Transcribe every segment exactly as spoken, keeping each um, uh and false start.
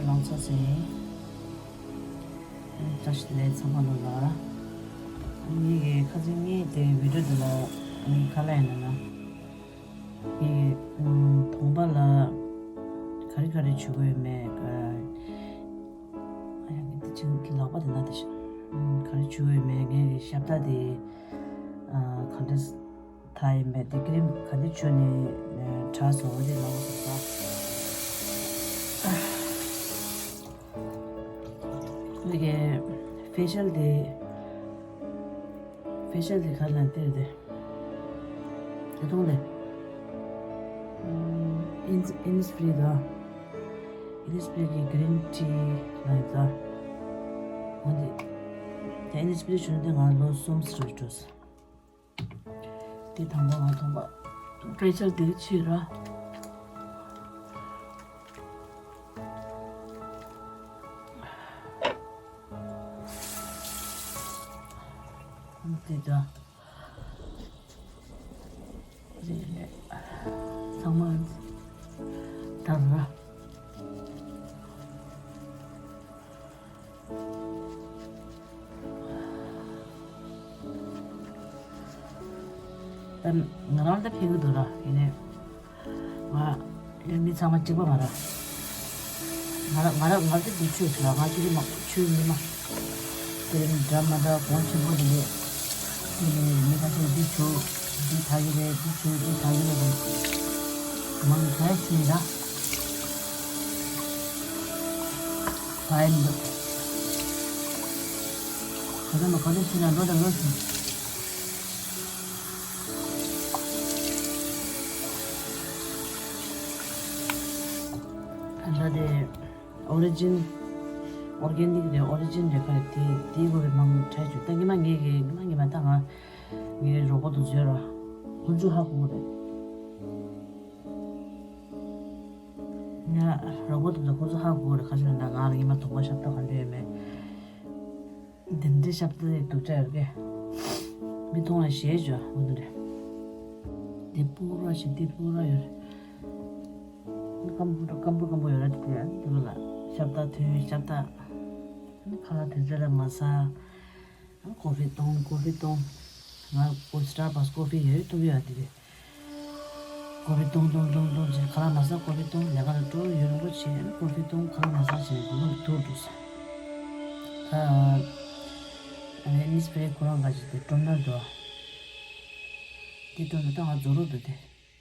ལང་ཚོ་ཟེར། བཀྲ་ཤིས་བདེ་ལེགས་ཚང་མ་ལོ་ལ། ངེད་ཀྱི་ཁ་སང་ངས་དེ་བི་ཌིའོ་དེ་ལ་ངས་ག་ལ་ཡིན་ན་ན། ངས་གདོང་པ་ལ་ག་རེ་ག་རེ་བྱུག་གི་ཡོད་མེད། ཨ་ཡ་ངས་དེ་ཅིག་གི་ལག་པ་དེ་ན་དེ་ཤ། ག་རེ་བྱུག་གི་ཡོད་མེད། ངས་ཀྱི་ཞབས་ཏ་དེ་ག་འདྲ། ད་ཡིན་པས་དེ་ཀི་རིམ་ག་འདི་མཆོད་ནས་དྲག་སོང་བ་དེ་ལོངས་སོང་ས། ཨ་ནི་གི་ཕེ་ཤལ་དེ་ཕེ་ཤལ་དེ་ག་ལ་སྟེར་དེ་ད་དུང་དེ་ཨིན་ཨིན་སི་པི་རི་དང་ཨིན་སི་པི་རི་གི་གི་རིན་ཊི་ལ་ཡིན་ཙང་འོན་ཏེ་དེ་ཨིན་སི་པི་རི་བྱུང་དེ་ང་ལོ་གསུམ་ཙམ་རེད་འགྲོ། འདི་དང་པོ་ང་མཐོང་པ། པྲེ་ཤར་འདིར་ཕྱིར་ར། འདི་ད། རེད་རེད། ཚང་མ་ད་ར། ད་ང་རང་ད་ཕེབས་ཀྱི་འདུག་ར། ཡིན་ནའི་ང་ཡང་མི་ཚང་མ་གཅིག་པ་མ་ར། ང་ར་ང་ར་ང་ད་འདི་ཆོས་ཟེར་ལ་ང་ཆོས་མ་ཆོས་མི་མ། དེ་རིང་འདྲ་མ་འདྲ་གོང་ཆེན་པོ་དེ་འདྲས། དེ་ནས་མི་ཁ་ཤས་འདི་བྱུག་འདི་དག་གི་རེད། འདི་བྱུག་འདི་དག་གི་རེད། མང་ག་ཡ་ཕྱིན་ར། ག་ཡ་མི་འདུག་ག་ཚོད་མ་ག་ཚོད་ཕྱིན་ན་འགྲོ་དང་འགྲོ་ཞིག་ད་ལྟ་དེ། ཨོ་རི་ཇིན། ཨོར་གེ་ནིག་རེད། ཨོ་རི་ཇིན་རེད། ག་རེ་དེ་དེའི་སྐོར་རེ་མང་ཁྲལ་བྱུང་། ད་ཉི་མ་ངེད་ཀྱི་ཉི་མ་ཉི་མ་ད་ང་ངེད་རོགས་པ་དུ་བཟོས་ར། ཁོང་ཚོ་ཧ་གོ་གི་རེད། ང་རོགས་པ་དུ་ཚོ་ཁོང་ཚོ་ཧ་གོ་གི་རེད། ཁ་ཤས་ད་ང་ལ་ཉི་མ་དོགས་པ་ཤ་སྟག་ག་འདྲ་ཡོད་མེད། འདི་འདྲའི་ཞབས་ཏོག་སྡུག་ཅག་ཡོད་ཀྱི། མི་མཐོང་ལ་ཞེད་བྱོས་འོ་འདི་རེད། འདི་སྤུ་ར་ཞིག་འདི་སྤུ་ར་ཡོད་རེད། སྐམ་པོ་སྐམ་པོ་སྐམ་པོ་ཡོད་ར་དེ་དེ་ལ་ཞབས་ཏོག་ཐོན་ཞབས་ཏོག་ཁ་ལག་དེ་ཚོ་ལ་མ་ཟ། ཀོ་ཧྥི་བཏུང་ཀོ་ཧྥི་བཏུང་། ང་ཀོ་སི་ཊར་བྷག་སི་ཀོ་ཧྥི་ཡོད་བཏུང་གི་ཡོད་དེ་དེ། ཀོ་ཧྥི་བཏུང་བཏུང་བཏུང་བཏུང་བྱས་ཁ་ལག་མ་ཟ། ཀོ་ཧྥི་བཏུང་ལས་ཀ་ལ་འགྲོ་ཡུན་རིང་པོ་བྱས་ཀོ་ཧྥི་བཏུང་ཁ་ལག་མ་ཟ་བྱས་ནས་དུག་དུག་འགྲོ་སོང་། ད་ཨ་ནི་ཨིན་སི་པི་རི་ཁོ་རང་ག་ཅིག་དེ་ཊོ་ནར་འདུག་དེ་ཊོ་ནར་ད་ང་བཟོ་རོགས་འདུག་དེ་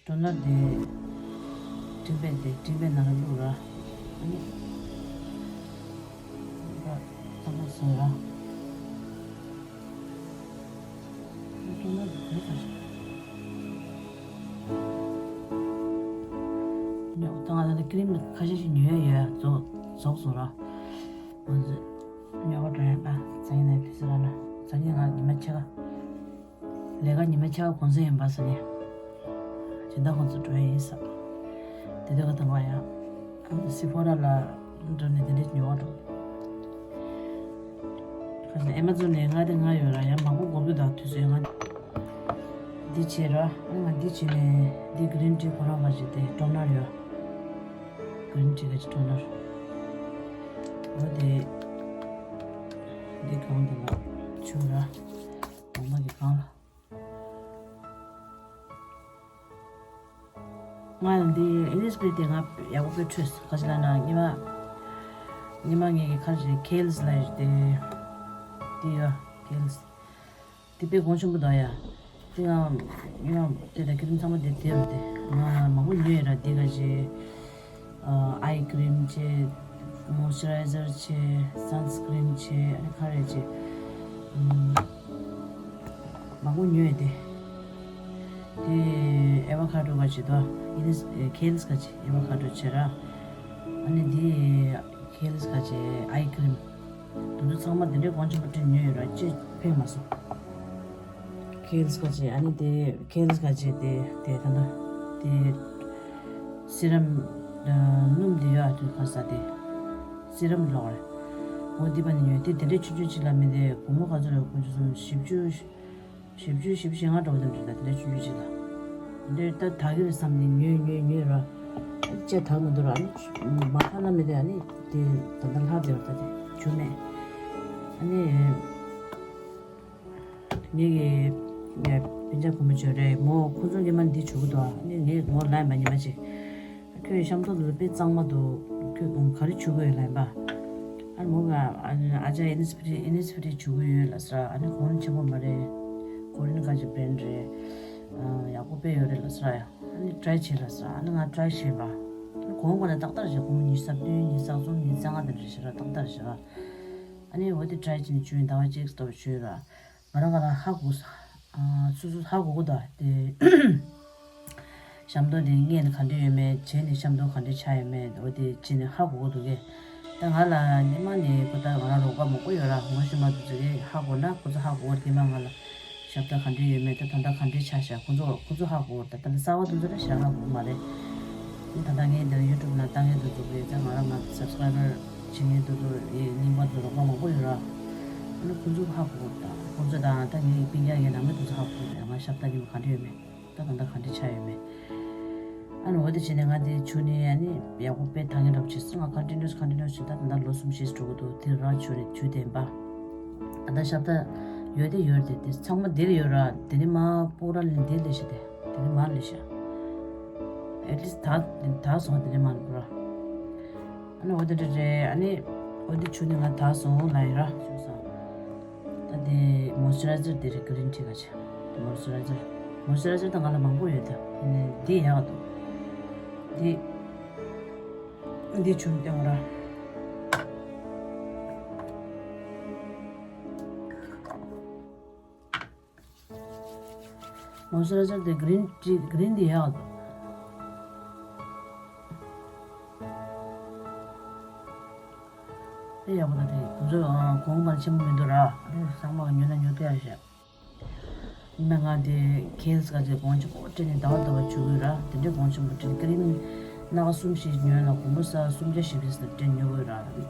ཊོ་ནར་དེ་ཀྲིན་པེན་དེ་ཀྲིན་པེན་ནང་ལ་བླུགས་ར། ཨ་ནི་ད་ད་ལྟ་བཟོ་ར། ཉོ་དང་ང་ལ་ཀི་རིམ་ཁ་ཤས་ཤིག་ཉོ་ཡ་ཡོད་རྫོགས་རྫོགས་སོང་ར། ང་ཚོ་ཉོ་བ་འགྲོ་ཡ་ན་ཛ་ཡི་ན་ཕི་སི་ར་ན་ཛ་ཡི་ང་ཉི་མ་ཕྱེད་ཀ་ལས་ཀ་ཉི་མ་ཕྱེད་ཀ་གུང་སེང་ཡིན་པ་ཟ་ནས་སྦྱིན་བདག་ཁོང་ཚོ་འགྲོ་ཡ་ཡིན་ས། དེ་དུས་ཀ་དང་བ་ཡ་སི་ཕོ་ར་ལ། འགྲོ་ནས་དེ་འདྲས་ཉོ་བ་འགྲོ། ཁ་སང་ཨེ་མ་ཛོན་ནས་ང་དེ་ང་ཡོད་ར་ཡང་མང་པོ་དགོས་རྒྱུ་དང་དུས་ཚོད་ང་། འདི་བྱེད་ར་ཨ་ང་འདི་བྱེད་ནས་འདི་གི་རིན་ཊི་ཁོ་རང་མ་བྱེད་དེ་ཊོ་ནར་ཡོད། གི་རིན་ཊི་ག་ཅི་ཊོ་ནར། འོ་དེ། འདི་གང་དེ་ལ་ཆུ་ར། འོ་མ་གི་གང་ལ། ང་ཡང་འདི་ཨིན་ལིཤ་པི་དེ་ང་ཡག་པོ་དཔེ་འཕྲོད་སོང་། ག་ཅི་ལབ་ན་ཉི་མ་ཉི་མ་ངེད་ཀྱི་ཁར་ཞིག་ཁེལ་སི་ལབ་ཡོད་དེ། དེ་ཡོད་ཁེལ་སི། དེ་དཔེ་གོང་ཆེན་པོ་འདུག་ཡ། དེ་ང་ཉི་མ་དེ་དང་ཁྱེད་རང་ཚང་མ་དེ་དེ་ཡོད་དེ་ང་མང་པོ་ཉོས་ཡོད་ར། དེ་ག་ཅི། ཨའི་ཀི་རིམ་བྱས། མོས་ཅར་རའི་ཛར་བྱས། སན་སི་ཀི་རིམ་བྱས། ཨ་ནི་ཁ་རས་བྱས། ཨམ། མང་པོ་ཉོས་ཏེ། དེ་ཨེ་ཝ་ཁ་ཌོ་ག་ཅིག་དང་ཨིན་ནི་ཁེལ་སི་ག་ཅིག་ཨེ་ཝ་ཁ་ཌོ་བྱས་ར། ཨ་ནི་དེ་ཁེལ་སི་ག་ཅིག་ཨའི་ཀི་རིམ། དེ་ཚོ་ཚང་མ་དེ་འདྲའི་གོང་ཆེན་པོ་སྤྲད་ཉོས་ཡོད་ར་ཅེས་ཕན་མ་སོང་། ཁེལ་སི་ག་ཅིག་ཨ་ནི་དེ་ཁེལ་སི་ག་ཅིག་དེ་དེ་ད་ལྟ་དེ་སི་རམ་སྣུམ་དེ་ཡོད་ཨ་དུས་ཁ་ས་དེ་སི་རམ་ལོག་རེད། འོ་འདི་པ་ནི་ཉོས་དེ་དེ་འདྲའི་ཆུང་ཆུང་ཅིག་ལ་མི་དེ་སྒོར་མོ་ག་ཚོད་རེད། དགུ་བཅུ་གསུམ་བཞི་བཅུ་བཞི་བཅུ་བཞི་བཅུ་ཞེ་ལྔ་འགྲོ་བ་དེ་འདྲ་རེད། ད་དེ་འདྲའི་ཆུང་ཆུང་ཅིག་ལ་འདི་ད་ད་གི་རེད་བསམ་ནས་ཉོས་ཉོས་ཉོས་ར། ཅེས་དག་མི་འདུག་ར། ཨ་ནི་མ་ཁ་ལ་མི་དེ། ཨ་ནི་དེ་ད་ལྟ་ལྷག་དེ་བར་ད་དེ་ཆུ་མེད། ཨ་ནི་ངེད་ཀྱི་ངའི་སྤུན་ཀྱག་བུ་མོ་ཅོ་རེད་མོ། ཁོ་ཚོ་གི་མ་འདི་བྱུག་གི་འདུག་ཨ་ནི་ངས་མོ་ལ་ཡིན་པ་ཉི་མ་གཅིག་ཁྱོད་ཤམ་ཐོག་འདི་དཔེ་གཙང་མ་འདུག་ཁྱོད་ག་རེ་བྱུག་གི་ཡོད་ལ་ཡིན་པ། ཨ་ནི་མོ་ག་ཨ་ཅག་ཨིན་སི་ཕི་རི་ཨིན་སི་ཕི་རི་བྱུག་གི་ཡོད་ལ་ཟེར། ཨ་ནི་གོང་ཆེན་པོ་མ་རེད། ཀོ་རིན་ག་ཅིག་བྷྲེན་རེད། ཡག་པོ་དཔེ་ཡོད་རེད་ལ་ཟེར་ཡ། ཨ་ནི་ཊྲའི་བྱེད་ལ་ཟེར། ཨ་ནི་ང་ཊྲའི་བྱས་པ། ཨ་ནི་གོང་གོང་ནས་ཏག་ཏག་བྱས། གོང་ཉི་ཤུ་རྩ་བདུན་ཉི་ཤུ་རྩ་གསུམ་ཉི་ཤུ་རྩ་ལྔ་དེ་འདྲ་བྱས་ར། ཏག་ཏག་བྱས་ར། ཨ་ནི་འོ་དེ་ཊྲའི་བྱས་ནས་བྱུང་ཡིན། ཟླ་བ་གཅིག་ལྟ་བུ་བྱུང་ཡོད་ར། ང་རང་ང་རང་ཧ་གོ་ས། སོ་སོ་ཧ་གོ་གོ་ད་དེ། ཤམ་ཐོག་དེ་རྙེད་ནས་ག་འདྲ་ཡོད་མེད། བྱས་ནས་ཤམ་ཐོག་ག་འདྲ་ཆགས་ཡོད་མེད། འོ་དེ་བྱས་ནས་ཧ་གོ་གོ་འདུག་གས། ད་ང་ལ་སྔོན་མ་ནས་ཁོ་ད་ང་རང་རོགས་པ་མང་པོ་ཡོད་ར། ངོ་ཤེས་མ་འདུག་ཚོ་གས་ཧ་གོ་ན་ཁོ་ཚོ་ཧ་གོ་གོ། སྔོན་མ་ང་ལ་ཞབས་ཏ་ག་འདྲ་ཡོད་མེད། ད་ད་ལྟ་ག་འདྲ་ཆགས་ཤག་ཁོ་ཚོ་ཁོ་ཚོ་ཧ་གོ་གོ། ད་ད་ལྟ་གསར་པ་དེ་ཚོ་ལ་ཞབས་ཧ་གོ་གི་མ་རེད། ད་ལྟ་ངའི་འདིར་ཡུ་ཊུབ་ནང་ལྟ་མཁན་དེ་ཚོ་གི་ད་ང་རང་ང་སབ་སི་ཀ་རའི་བར་བྱེད་མཁན་དེ་ཚོ་ཡི་རྙིང་པ་དེ་ཚོ་རོགས་པ་མང་པོ་ཡོད་ར། ཨ་ནི་ཁོ་ཚོ་ཧ་གོ་གོ། ད་ཁོ་ཚོ་དང་ད་ངའི་སྤུན་ཀྱག་ངའི་ནང་མི་དེ་ཚོ་ཧ་གོ་གོ་རེད། ང་ཞབས་ཏ་རྙིང་པ་ག་འདྲ་ཡོད་མེད། ད་ད་ལྟ་ག་འདྲ་ཆགས་ཡོད་མེད། ཨ་ནི་འོ་དེ་བྱས་ནས་ང་དེ་བྱུགས་ནས་ཨ་ནི་ཡག་པོ་དཔེ་དག་ངེས་འདྲ་པོ་བྱས་སོང་། ང་ཀོན་ཊི་ནུ་ཨས་ཀོན་ཊི་ནུ་ཨས་བྱས། ད་ད་ལྟ་ལོ་གསུམ་བཞི་འགྲོ་གི་འདུག་དེ་རང་བྱུགས་ནས་བྱུགས་བསྡད་པ། ད་ལྟ་ཞབས་ཏ་ཡོད་དེ་ཡོད་དེ་དེ་ཚང་མ་འདིར་ཡོད་ར། དེ་ནི་མ་པོ་ར་ལ་འདིར་ལས་ཤ་དེ་དེ་ནི་མ་ལས་ཤ། ཨེ་ཊི་ལིསི་ད་ད་སོང་དེ་ནི་མ་ལས་པོ་ར། ཨ་ནི་འོ་དེ་རེད་རེད། ཨ་ནི་འོ་དེ་བྱུགས་ནས་ང་ད་སོང་ལ་ཡིན་ར་བྱུགས་སོང་། ད་དེ་མོ་སི་ཅར་རའི་ཛར་དེ་རེད། གི་རིན་ཊི་ག་ཆ་དེ་མོ་སི་ཅར་རའི་ཛར། མོ་སི་ཅར་རའི་ཛར་ད་ང་ལ་མང་པོ་ཡོད་ད། ཡིན་ནའི་འདི་ཡག་འདུག་འདི་འདི་བྱུགས་སྟེ་འོ་ར། མོ་སི་ཅར་རའི་ཛར་དེ་གི་རིན་ཊི་གི་རིན་དེ་ཡག་འདུག་དེ་ཡག་པོ་ད་དེ་ཁོ་ཚོ་གོང་མར་ཆེན་པོ་མི་འདུག་ར། ཨ་ནི་ཚང་མ་ཉོས་ན་ཉོ་ཐུབ་ཡག་ཤག་ཡིན་ན་ང་དེ་ཁེལ་སི་ག་ཚོད་གོང་ཆེན་པོ་སྤྲད་ནས་ཟླ་བ་ཟླ་བ་བྱུག་གི་ར། དེ་འདྲའི་གོང་ཆེན་པོ་སྤྲད་ནས་ཀི་རིམ་སྣ་ཁ་གསུམ་བཞི་ཉོས་ན་གོང་པོ་ས་སུམ་བརྒྱ་བཞི་བཅུ་ཙམ་སྤྲད་ཉོ་གི་ར།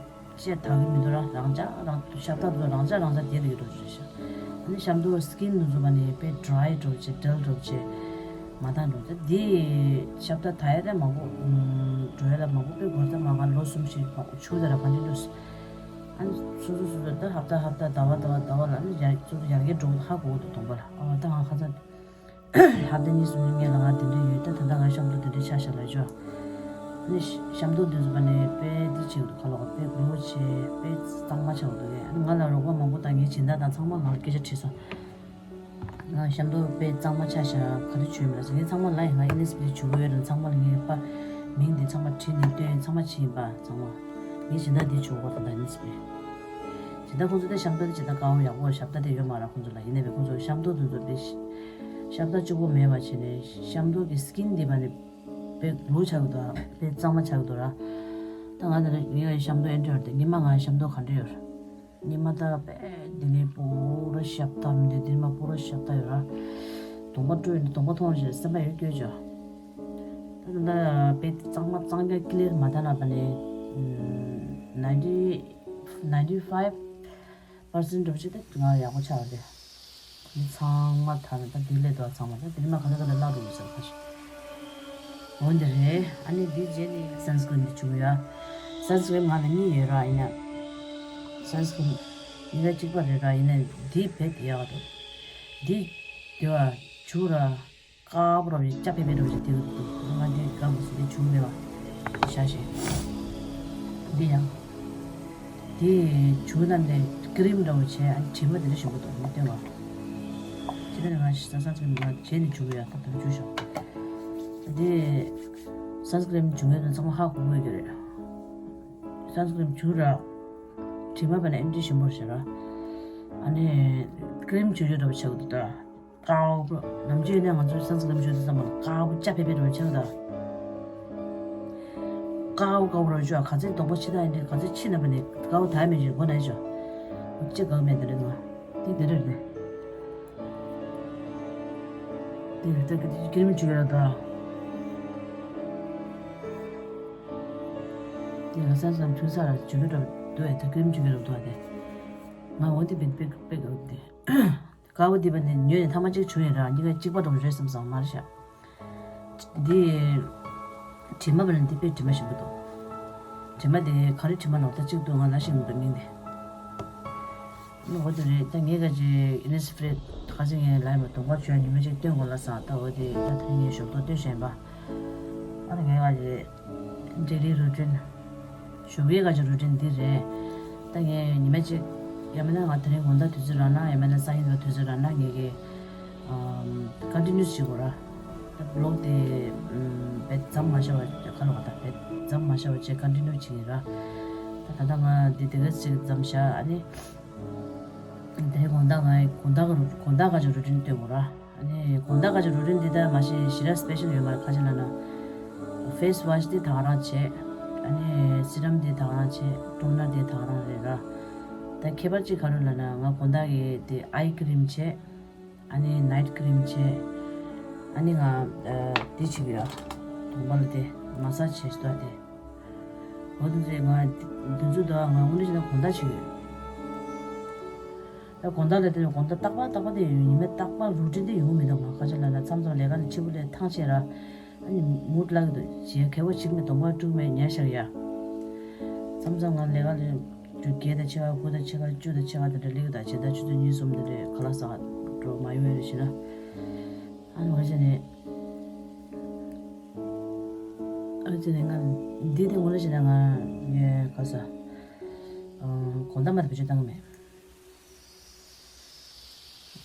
ཅེས་དག་གི་མི་འདུག་ར། རང་ཅག་རང་ཞབས་ཏ་དུ་རང་ཅག་རང་ཅག་དེ་རིགས་འགྲོ་རྒྱུ་རེད་ཤག་ཨ་ནི་ཤམ་ཐོག་སི་ཀིན་དུ་འཛུགས་པ་ནི་དཔེ་ཌི་རའི་འགྲོ་བྱེད། ཌལ་འགྲོ་བྱེད། མ་དང་འགྲོ་བྱེད། འདི་ཞབས་ཏ་ད་ཡ་རེ་མང་པོ་འགྲོ་ཡ་ལ་མང་པོ་དཔེ་འགོར་ས་མ་ག་ལོ་གསུམ་བཞི་བྱུག་ད་ར་ག་འདྲ་འགྲོ། ཨ་ནི་སོ་སོ་སོ་སོ་ད་ཧབ་ཏ་ཧབ་ཏ་ཟླ་བ་ཟླ་བ་ཟླ་བ་ལ་ཨ་ནི་ཡར་སོ་སོ་ཡར་རྒྱས་འགྲོ་ཧ་གོ་འདུག་དང་པོ་ལ། ཨ་ད་ང་ཁ་ཚ། ཧབ་ཏ་གཉིས་གསུམ་ནས་ངས་ལ་ང་དེ་འདྲ་ཡོད། ད་ད་ལྟ་ང་ཤམ་ཐོག་དེ་འདྲ་ཆགས་ཤག་ལ་ཅོ། ཨ་ནི་ཤམ་ཐོག་དེ་ཚོ་པ་ནས་དཔེ་འདི་བྱེད་དུ་ཁ་ལོག་དཔེ་གློ་བྱེད་དཔེ་གཙང་མ་ཆགས་འདུག་གས། ཨ་ནི་ང་ལ་རོགས་པ་མང་པོ་དང་ངའི་སྦྱིན་བདག་དང་ཚང་མ་ང་ལ་སྐད་ཆ་དྲིས་སོང་། ང་ཤམ་ཐོག་དཔེ་གཙང་མ་ཆགས་ཤག་ག་རེ་བྱོས་མེད་ལ་ཟེར། ངས་ཚང་མ་ལ་ཡིན་ང་ཨིན་ལིས་པི་བྱུག་གི་ཡོད་ལ་ཚང་མ་ལ་ངས་པ་མིང་འདི་ཚང་མ་བྲིས་ནས་སྟོན་ཚང་མ་བྱས་ཡིན་པ་ཚང་མ། ངའི་སྦྱིན་བདག་འདི་བྱུག་གོ་ད་ད་ཨིན་ལིས་པི། སྦྱིན་བདག་ཁོང་ཚོ་དེ་ཤམ་ཐོག་དེ་སྦྱིན་བདག་དཀར་པོ་ཡག་པོ་ཞབས་ཏ་དེ་ཡོད་མ་ར་ཁོང་ཚོ་ལ། ཡིན་ནའི་བས་ཁོང་ཚོ་ཤམ་ཐོག་དེ་ཚོ་དཔེ་ཤ་ཤབ་ཏ་གཅིག་པོ་མེད་པ་བྱས་ནས་ཤམ་ཐོག་གི་སི་ཀིན་འདི་བ་ནི་དཔེ་གློ་ཆགས་ཀྱི་འདུག་དཔེ་གཙང་མ་ཆགས་ཀྱི་འདུག་ར། ད་ང་འདི་ལ་ངའི་ཤམ་ཐོག་ཨེ་འདྲ་ཡོད་རེད། ཉི་མ་ང་ཤམ་ཐོག་ག་འདྲ་ཡོད་རེད། ཉི་མ་ད་དཔེ་འདི་ནས་པུ་ར་ཤབ་ཏ་མི་འདུག་འདི་ནས་མ་པུ་ར་ཤབ་ཏ་ཡོད་ར། གདོང་པ་བཀྲུས་ནས་གདོང་པ་མཐོང་རྗེས་སེམས་པ་ཡོད་སྐྱོ་ཅོ། ད་ད་ད་དཔེ་གཙང་མ་གཙང་རྐྱང་ཀི་ལིར་མ་བཏང་ན་བ་ནི་ninety ninety five percent འགྲོ་ཆེད་དུ་ང་ཡག་པོ་ཆགས་རེད། འདི་ཚང་མ་ཐ་ན་ད་འདི་ལས་ལྡོག་ཚང་མ་ད་འདི་ནི་མ་ག་ད་ག་ལ་བརླག་འགྲོ་གི་ཟེར་ཁ་ཤས། འོ་འདི་རེད། ཨ་ནི་འདི་རྗེས་ནི་སན་སི་ཀི་རིན་འདི་བྱུག་ཡ། སན་སི་ཀི་རིན་ང་ལ་གཉིས་ཡོད་ར། ཡིན་ན་སན་སི་ཀི་རིན་ཡིན་ན་གཅིག་པ་རེད་ར། ཡིན་ན་འདི་བེད་ཡག་འདུག་འདི་དེ་བ་བྱུག་ར། དཀར་པོ་ར་བ་ཅ་ཕེ་ཕེ་ར་བ་ཅིག་དེ་འདུག་ང་འདི་དགའ་མོ་སི་འདི་བྱུག་མེད་པ་ཤ་ཤེ། འདི་ཡང་། དེ་བྱུག་ན་འདི་ཀི་རིམ་འདྲ་བོ་བྱས་ཨ་དྲི་མ་འདི་འདྲ་ཞིམ་པོ་འདུག་མི་སྟོན་པ། ཅི་ལྟར་ང་ས་ས་ས་ང་བྱས་ནས་བྱུག་ཡ་ད་དུ་བྱུག་ཤོག་འདི་སན་སི་ཀི་རིན་བྱུག་ཡ་ད་ཚང་མ་ཧ་གོ་དགོས་ཀྱི་རེད། སན་སི་ཀི་རིན་བྱུག་ར། དྲི་མ་བས་ན་ཨེམ་ཆི་ཞིམ་པོ་ཞེ་ར། ཨ་ནི་ཀི་རིམ་བྱུག་ཡ་འདྲ་བོ་ཆགས་འདུག་ད། དཀར་པོ། ནམ་རྒྱུན་ནས་ང་ཚོའི་སན་སི་ཀི་རིན་བྱུག་དུས་ཙམ་པ་ལ་དཀར་པོ་ཅ་ཕེ་ཕེ་འདྲ་བོ་ཆགས་ད། དཀར་པོ་དཀར་པོ་རང་བྱུང་ག་ཚོད་གདོང་པ་ཕྱི་ཐག་ཡིན་དུས་ག་ཚོད་ཕྱི་ན་བ་ནི་དཀར་པོ་ད་མེད་ཅིག་མགོ་ན་ཡི་ཅོ། ཅི་དགའ་མེད་དེ་རེད་ང་། དེ་དེ་རེད་ནི། དེ་རེད་ད་ཀི་རིམ་བྱུག་ཡོད་ད། དེ་ང་སན་སི་ཀི་རིན་བྱུག་ས་ལ་བྱུག་གི་འགྲོ་འདུག་ཨེ་ད་ཀི་རིམ་བྱུག་གི་འགྲོ་འདུག་ཨ་དེ། ང་འོ་དེ་བེད་བེད་བེད་འོ་དེ། དཀར་པོ་འདི་པ་ནི་ཉོས་ནས་ཐ་མ་གཅིག་བྱུག་ཡིན་ར། གཉིས་ཀ་གཅིག་པ་འདྲ་བོ་རེད་བསམ་སོང་མ་རེད་ཤག་འདི་ དྲི་མ་བ་ལ་འདི་དཔེ་དྲི་མ་ཞིམ་པོ་འདུག་དྲི་མ་དེ་ག་རེ་དྲི་མ་ལོག་ལྟ་གཅིག་འདུག་ང་ལ་ཤེས་མི་འདུག་མིང་དེ། ཨ་ནི་འོ་དེ་རེད། ད་ངས་ག་ཅིག་ཨིན་ནི་སི་ཕི་རི་ཁ་ཅིག་ངས་ལ་ཡིན་པ་གདོང་པར་བྱོས་ཉི་མ་གཅིག་སྟོན་དགོས་ལ་ཟེར། ད་འོ་དེ་ད་དེ་ངས་ཞོགས་ཏོག་སྟོན་བཞིན་པ། ཨ་ནི་ངས་ག་ཅིག་ཌེ་ལི་རུ་ཊིན། ཞོགས་ཀའི་ག་ཅིག་རུ་ཊིན་འདི་རེད། ད་ངས་ཉི་མ་གཅིག་ཡང་མིན་ན་ང་དེ་རིང་དགོང་དག་དུས་ཚོད་རག་ན་ཡང་མིན་ན་སང་ཉིན་དུས་ཚོད་རག་ན་ངས་ཀྱི་ཀོན་ཊི་ནིའུ་བྱེད་དགོས་ར། ད་བི་ལོག་དེ་ཨམ་བེད་མཚམས་མ་བཞག་པ་ཁ་ལོ་ག་ད་བེད་མཚམས་མ་བཞག་པ་བྱས་ཀོན་ཊི་ནིའུ་བྱེད་ཀྱི་ར། ད་ད་ལྟ་ང་འདི་དེ་ག་ཅིག་མཚམས་བཞག་ཨ་ནི། དེ་རིང་དགོང་དག་ང་དགོང་དག་གི་རུ་དགོང་དག་ག་ཅིག་རུ་ཊིན་སྟོན་དགོས་ར། ཨ་ནི་དགོང་དག་ག་ཅིག་རུ་ཊིན་འདི་ད་མ་གཞི་ཞེ་དྲག་སི་པེ་ཤལ་ཡོད་མ་རེད། ཁ་ཅིག་ལབ་ན་ཕེ་སི་ཝ་ཤི་འདི་ད་ག་རང་བྱེད། ཨ་ནི་སི་རམ་འདི་ད་ག་རང་བྱེད། ཊོ་ནར་འདི་ད་ག་རང་རེད་ར། ད་ཁྱད་པར་གཅིག་ག་རེ་ལབ་ན་ང་དགོང་དག་གི་དེ་ཨའི་ཀི་རིམ་བྱེད། ཨ་ནི་ནའིཊ་ཀི་རིམ་བྱེད། ཨ་ནི་ང་ཨ་འདི་བྱེད་ཀྱི་ཡོད། གདོང་པ་ལ་དེ་མ་སཱཇ་བྱེད་ཤི་ཏོ་དེ། འོ་དེ་ཚོས་ང་དེ་ཚོ་དང་ང་དངོས་གནས་བྱས་ན་དགོང་དག་བྱེད་ཀྱི་ཡོད། ད་དགོང་དག་ལ་དེ་ནས་དགོང་དག་རྟག་པར་རྟག་པར་དེ་ཡོད། ཉི་མ་རྟག་པར་རུ་ཊིན་དེ་ཡོང་མི་འདུག་ང་ཁ་ཅིག་ལབ་ན་མཚམས་མཚམས་ལས་ཀ་ནས་ཕྱི་པོ་ལས་ཐང་ཆད་ར། ཨ་ནི་མུ་ཌི་བརླག་གི་འདུག་བྱེད་མཁས་པོ་ཞིག་མེད། གདོང་པ་དཀྲུག་མེད་ཉལ་ཤག་ཡ། མཚམས་མཚམས་ང་ལས་ཀ་ལས་དུས་བརྒྱད་དང་ཕྱེད་ཀ་དགུ་དང་ཕྱེད་ཀ་བཅུ་དང་ཕྱེད་ཀ་དེ་འདྲ་སླེབས་ཀྱི་འདུག་བྱས་ཙང་ཆུ་ཚོད་གཉིས་གསུམ་དེ་འདྲས་ཁ་ལག་ཟ་ག་འགྲོ་མ་ཡོང་ཡ་རེད་ཞེ་ན། ཨ་ནི་འོ་བྱས་ནས། ཨ་ནི་བྱས་ནས་ང་འདི་དེ་ངོ་ལ་བྱས་ན་ང་ངས་ག་ས་ཨ་དགོང་དག་མ་དེ་བེད་སྤྱོད་བཏང་གི་མེད།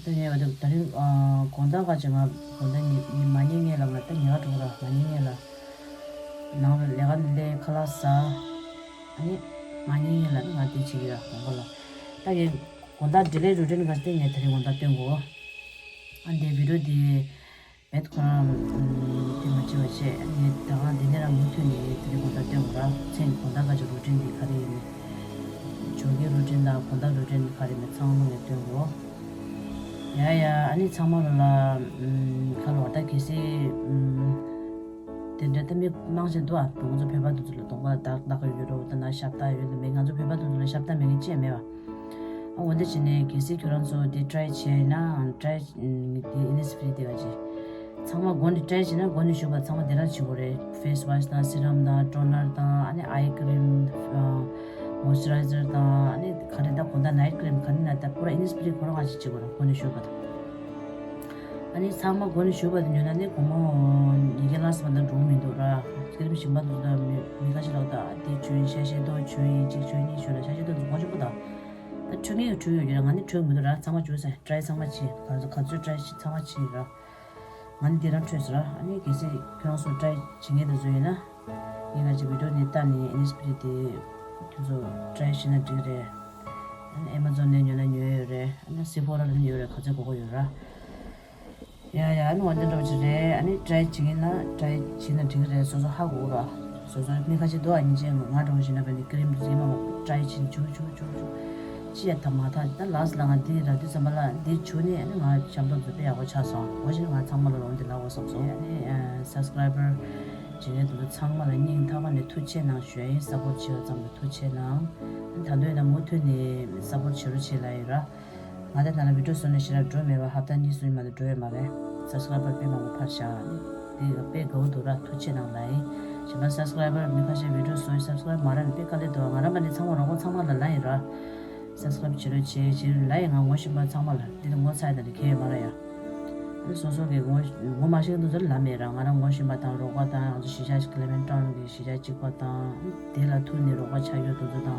ད་ངས་འོ་དེ་ད་རིང་ཨ་དགོང་དག་ག་ཅིག་ང་དགོང་དག་ཉི་ཉི་མ་ཉལ་སྔོན་ལ་ང་ད་ཉལ་ག་འགྲོ་གི་ར། མ་ཉལ་སྔོན་ལ་ནང་ལ་ལས་ཀ་ལས་ཁ་ལག་ཟ། ཨ་ནི་མ་ཉལ་སྔོན་ལ་ང་དེ་བྱེད་ཀྱི་ཡོད་ར། དགོང་པ་ལ་ད་ངས་དགོང་དག་ཌེ་ལི་རུ་ཊིན་ག་ཅིག་དེ་ངས་ད་རིང་དགོང་དག་སྟོན་དགོས། ཨ་འདི་བི་ཌིའོ་འདི་བེད་ཁོ་རང་དེ་མ་བྱེད་པ་བྱས། ངས་ད་གང་འདི་ནས་རང་མུ་མཐུད་ནས་དེ་རིང་དགོང་དག་སྟོན་དགོས་ར། མཚན་དགོང་དག་ག་ཅིག་རུ་ཊིན་འདི་ག་རེ་ཡིན་ནས། ཞོགས་ཀའི་རུ་ཊིན་དང་དགོང་དག་རུ་ཊིན་ག་རེ་མེད་ཚང་མ་ངས་སྟོན་དགོས། ཡ་ཡ་ཨ་ནི་ཚང་མ་ལོ་ལ་ཁ་ལོ་ད་གལ་སྲིད་དེ་འདྲ་ད་མི་མང་ཆེ་འདུག་ཨ། ང་ཚོ་བོད་པ་དེ་ཚོ་ལ་གདོང་པ་ལ་དར་དར་གི་ཡོད་རོ། ད་ན་ཞབས་ཏ་ཡོད་ན་མེད། ང་ཚོ་བོད་པ་དེ་ཚོ་ལ་ཞབས་ཏ་མེད་མཁན་ཅི་ཡང་མེད་པ། ཨ་འོ་འདི་བྱས་ནས་གལ་སྲིད་ཁྱོད་རང་ཚོ་འདི་ཊི་རའི་བྱས་ན་ཊི་རའི་འདི་ཨིན་ནི་སི་ཕི་རི་འདི་ག་ཅིག་ཚང་མ་མགོ་ནས་ཊི་རའི་བྱས་ན་མགོ་ནས་མཇུག་བར་ཚང་མ་འདི་རང་བྱེད་དགོས་རེད། ཕེ་སི་ཝ་ཤི་དང་སི་རམ་དང་ཊོ་ནར་དང་ཨ་ནི་ཨའི་ཀི་རིམ་མོ་ཨིས་ཅི་རའི་ཛར་དང་ཨ་ནི་ག་རེ་ད་དགོང་དག་ནའིཊ་ཀི་རིམ་ག་རེ་ན་ད་པུ་ར་ཨིན་ནི་སི་ཕི་རི་ཁོ་རང་ག་ཅིག་བྱེད་དགོས་རེད། མགོ་ནས་མཇུག་བར། ཨ་ནི་ཚང་མ་མགོ་ནས་མཇུག་བར་དུ་ཉོས་ན་ནི་དགོང་མོ་ཉིན་གྱི་ལངས་ས་མ་འདང་འགྲོ་མི་འདུག་ར། ཀི་རིམ་ཞིམ་པ་འདུག་ད་མི་མི་ཁ་ཤས་ལོག་ད་དེ་བྱུང་ཡིན་ཤ་ཤེད་ཏོ་བྱུང་ཡིན་གཅིག་བྱུང་གཉིས་བྱུང་ལ་ཤ་ཤེད་ཏོ་འདུག་མགོ་ཆེན་པོ་དང་། ད་འཁྲུད་མཁན་གྱི་འཁྲུད་ཡོད་ཀྱི་ར། ང་ནི་འཁྲུད་མི་འདུག་ར། ཚང་མ་བྱུང་ས་ཊི་རའི་ཚང་མ་བྱས། ག་ཚོད་ག་ཚོད་ཊི་རའི་བྱས་ཚང་མ་བྱས་ར། ང་ནི་འདི་རང་འཁྲུད་ས་ར། ཨ་ནི་གལ་སྲིད་ཁྱོད་རང་ཚོ་ཊི་རའི་བྱེད་མཁན་དེ་ཚོ་ཡིན་ན། ངས་ང་ཅིག་བི་ཌིའོ་ནས་ལྟ་ནས་ཨིན་ནི་སི་ཕི་རི་དེ་ཁྱོད་ཚོ་ཊི་རའི་བྱས་ན་འགྲིག་རེད། ཨ་ནི་ཨེ་མ་ཛོན་ནས་ཉོས་ན་ཉོས་ཡོད་རེད། ཨ་ནི་སི་ཕོ་ར་ལ་ཉོས་ཡོད་རེད། ག་ཚོད་དགོས་དགོས་ཡོད་ར། ཡ་ཡ་ཨ་ནི་འོ་འདི་འདྲ་བོ་ཅིག་རེད། ཨ་ནི་ཊི་རའི་བྱེད་ཀྱིན་ན་ཊི་རའི་བྱེད་ན་འགྲིག་གི་རེད། སོ་སོ་ཧ་གོ་ར། སོ་སོ་མི་ཁ་ཤས་འདུག་ཨ། ཉིན་བྱེད་ང་འདྲ་བོ་ཞིག་ན་བས་ནི་ཀི་རིམ་དེ་ཚོ་ཡིན་ན་ཊི་རའི་བྱེད་ནི་བྱུག་བྱུག་བྱུག་བྱུག་ཅི་ཡ་ཐ་མ་ཐ་ད་ལགས་ལ་ང་འདི་ར་དུས་ཙམ་པ་ལ་འདི་བྱུག་ནས་ཨ་ནི་ང་ཤམ་ཐབས་ཚོ་དཔེ་ཡག་པོ་ཆགས་སོང་། འོ་ཞིག་ང་ཚང་མ་ལ་ལོང་འདི་ལ་འོ་བསམ་སོང་། ཨ་ནི་སབ་སི་ཀ་རའི་བར་བྱེད་མཁན་དེ་ཚོ་ཚང་མ་ལ་སྙིང་ཐག་པ་ནས་ཐུགས་ཆེ་གནང་ཞུ་ཡ་ཡིན། སབ་པོར་བྱེད་པ་ཙམ་ལ་ཐུགས་ཆེ་གནང་། ཨ་ནི་ད་དུང་ཡིན་ན་མུ་མཐུད་ནས་སབ་པོར་བྱེད་རོགས་བྱེད་ལ་ཡིན་ར། ང་ད་ནང་ལ་བི་ཌིའོ་བཟོ་ནས་ཞེ་དྲག་འགྲོ་མེད་པ། ཧབ་ཏ་གཉིས་གསུམ་མ་གཏོགས་འགྲོ་ཡོད་མ་རེད། སབ་སི་ཀ་རའི་བར་དཔེ་མང་པོ་འཕར་བཞག་ནི་དེ་དཔེ་དགའ་བོ་འདུག་ར། ཐུགས་ཆེ་གནང་ལ་ཡིན། གཞན་པ་སབ་སི་ཀ་རའི་བར་མི་ཁ་ཤས་བི་ཌིའོ་བཟོ་ཡི་སབ་སི་ཀ་རའི་བར་མ་རག་ནི་དཔེ་དཀའ་ལས་འདུག་ང་རང་པ་ནི་ཚང་མ་རོགས་པ་ཚང་མ་ལ་ལ་ཡིན་ར། སབ་སི་ཀ་རའི་བར་བྱེད་རོགས་བྱེད་བྱེད་ལ་ཡིན། ང་ངོ་ཤེས་པ་ཚང་མ་ལ་འདི་ནི་ངོ་ཚ་ཡི་དང་འདི་ཁྱད་ཡོད་མ་ར་ཡ། ཨ་ནི་སོ་སོ་གི་ངོ་ངོ་མ་ཤེས་མཁན་དེ་ཚོ་ལ་ལ་མེད་ར། ང་རང་ངོ་ཤེས་པ་དང་རོགས་པ་དང་ང་ཚོ་གཞིས་ཆགས་ཀི་ལེ་མེན་ཊའོན་གི་གཞིས་ཆགས་གཅིག་པ་དང་དེ་ལ་ཐུག་ནས་རོགས་པ་ཆགས་ཡོད་དེ་ཚོ་དང་།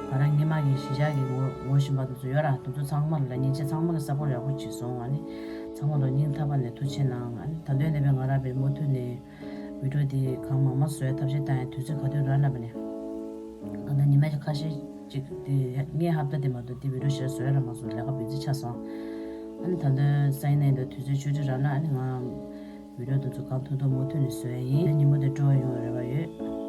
ང་རང་སྔོན་མ་གི་གཞིས་ཆགས་ཀྱི་ངོ་ངོ་ཤེས་པ་དེ་ཚོ་ཡོད་ར། དེ་ཚོ་ཚང་མ་ལ་ལ་ཉིན་བྱེད་ཚང་མ་གི་སབ་པོར་ཡག་པོ་བྱས་སོང་། ཨ་ནི་ཚང་མ་ལ་སྙིང་ཐག་པ་ནས་ཐུགས་ཆེ་གནང་། ཨ་ནི་ད་དུང་ནས་པའི་ང་རང་པའི་མུ་མཐུད་ནས་བི་ཌིའོ་དེ་གང་མང་མང་བཟོ་ཡ་ཐབས་ཤེས་བཏང་ཡ། དུས་ཚོད་ག་དུས་རག་ན་བ་ནས་གང་ལྟར་ཉི་མ་ཁ་ཤས་ཅིག་དེ་ངས་ཧབ་ཏ་དེ་མ་གཏོགས་དེ་བི་ཌིའོ་ཞེ་དྲག་བཟོ་ཡ་ར་མ་བཟོ། ལས་ཀ་བི་ཛི་ཆགས་སོང་། ཨ་ནི་ད་ལྟ་སང་ཉིན་ནས་ད་དུས་ཚོད་ཆུ་ཚོད་རག་ན་ཨ་ནི་ང་བི་ཌིའོ་དེ་ཚོ་གང་ཐུབ་ཐུབ་མུ་མཐུད་ནས་བཟོ་ཡ་ཡིན། ཉིན་མོ་དེ་སྤྲོ་བ་ཡོང་བའི་རེ་བ་ཡོད།